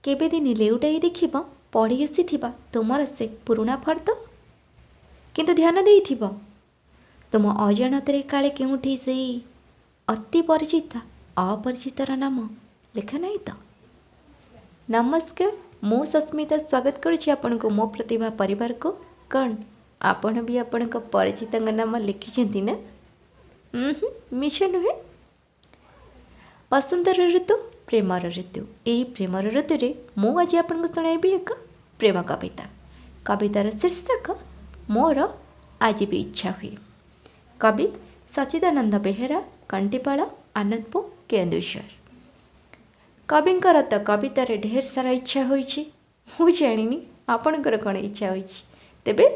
କେବେ ଦିନେ ଲେଉଟାଇ ଦେଖିବ ପଢ଼ି ଆସିଥିବା ତୁମର ସେ ପୁରୁଣା ଫର୍ଦ୍ଦ। କିନ୍ତୁ ଧ୍ୟାନ ଦେଇଥିବ, ତୁମ ଅଜାଣତରେ କାଳେ କେଉଁଠି ସେଇ ଅତି ପରିଚିତା ଅପରିଚିତାର ନାମ ଲେଖା ନାହିଁ ତ? ନମସ୍କାର, ମୁଁ ସସ୍ମିତା ସ୍ୱାଗତ କରୁଛି ଆପଣଙ୍କୁ ମୋ ପ୍ରତିଭା ପରିବାରକୁ। କ'ଣ ଆପଣ ବି ଆପଣଙ୍କ ପରିଚିତଙ୍କ ନାମ ଲେଖିଛନ୍ତି ନା? ମିଛ ନୁହେଁ। ବସନ୍ତର ଋତୁ ପ୍ରେମର ଋତୁ। ଏଇ ପ୍ରେମର ଋତୁରେ ମୁଁ ଆଜି ଆପଣଙ୍କୁ ଶୁଣାଇବି ଏକ ପ୍ରେମ କବିତା। କବିତାର ଶୀର୍ଷକ ମୋର ଆଜି ବି ଇଚ୍ଛା ହୁଏ। କବି ସଚିଦାନନ୍ଦ ବେହେରା, କଣ୍ଟିପାଳ, ଆନନ୍ଦପୁର, କେନ୍ଦୁଝର। କବିଙ୍କର ତ କବିତାରେ ଢେର ସାରା ଇଚ୍ଛା ହୋଇଛି। ମୁଁ ଜାଣିନି ଆପଣଙ୍କର କ'ଣ ଇଚ୍ଛା ହୋଇଛି। ତେବେ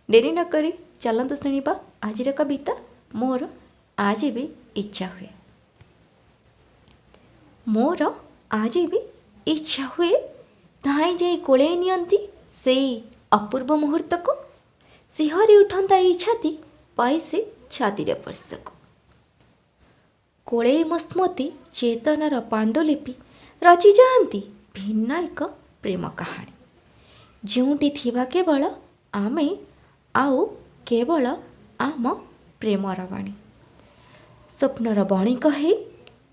ଡେରି ନକରି ଚାଲନ୍ତୁ ଶୁଣିବା ଆଜିର କବିତା ମୋର ଆଜି ବି ଇଚ୍ଛା ହୁଏ। ମୋର ଆଜି ବି ଇଚ୍ଛା ହୁଏ ଧାଇଁ ଯାଇ କୋଳେଇ ନିଅନ୍ତି ସେଇ ଅପୂର୍ବ ମୁହୂର୍ତ୍ତକୁ, ଶିହରି ଉଠନ୍ତା ଏଇ ଛାତି ପାଇ ସେ ଛାତିର ସ୍ପର୍ଶକୁ। କୋଳେଇ ମୋ ସ୍ମୃତି ଚେତନାର ପାଣ୍ଡୁଲିପି ରଚି ଯାଆନ୍ତି ଭିନ୍ନ ଏକ ପ୍ରେମ କାହାଣୀ, ଯେଉଁଠି ଥିବା କେବଳ ଆମେ ଆଉ କେବଳ ଆମ ପ୍ରେମର ବାଣୀ। ସ୍ୱପ୍ନର ବଣିକ ହେଇ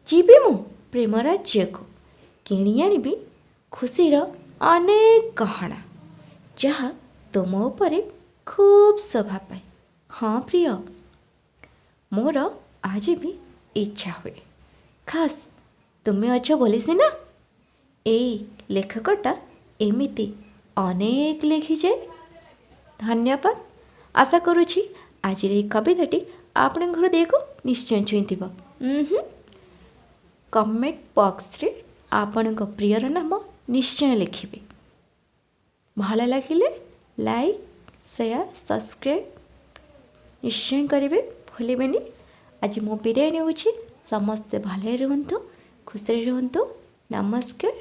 ଯିବି ମୁଁ ପ୍ରେମ ରାଜ୍ୟକୁ, କିଣି ଆଣିବି ଖୁସିର ଅନେକ ଗହଣା, ଯାହା ତୁମ ଉପରେ ଖୁବ୍ ଶୋଭା ପାଏ। ହଁ ପ୍ରିୟ, ମୋର ଆଜି ବି ଇଚ୍ଛା ହୁଏ। ଖାସ୍ ତୁମେ ଅଛ ବୋଲି ସିନା ଏଇ ଲେଖକଟା ଏମିତି ଅନେକ ଲେଖିଯାଏ। ଧନ୍ୟବାଦ। ଆଶା କରୁଛି ଆଜିର ଏଇ କବିତାଟି ଆପଣଙ୍କ ହୃଦୟକୁ ନିଶ୍ଚୟ ଛୁଇଁଥିବ। କମେଣ୍ଟ ବକ୍ସରେ ଆପଣଙ୍କ ପ୍ରିୟର ନାମ ନିଶ୍ଚୟ ଲେଖିବେ। ଭଲ ଲାଗିଲେ ଲାଇକ୍, ସେୟାର, ସବସ୍କ୍ରାଇବ୍ ନିଶ୍ଚୟ କରିବେ, ଭୁଲିବେନି। ଆଜି ମୁଁ ବିଦାୟ ନେଉଛି। ସମସ୍ତେ ଭଲରେ ରୁହନ୍ତୁ, ଖୁସିରେ ରୁହନ୍ତୁ। ନମସ୍କାର।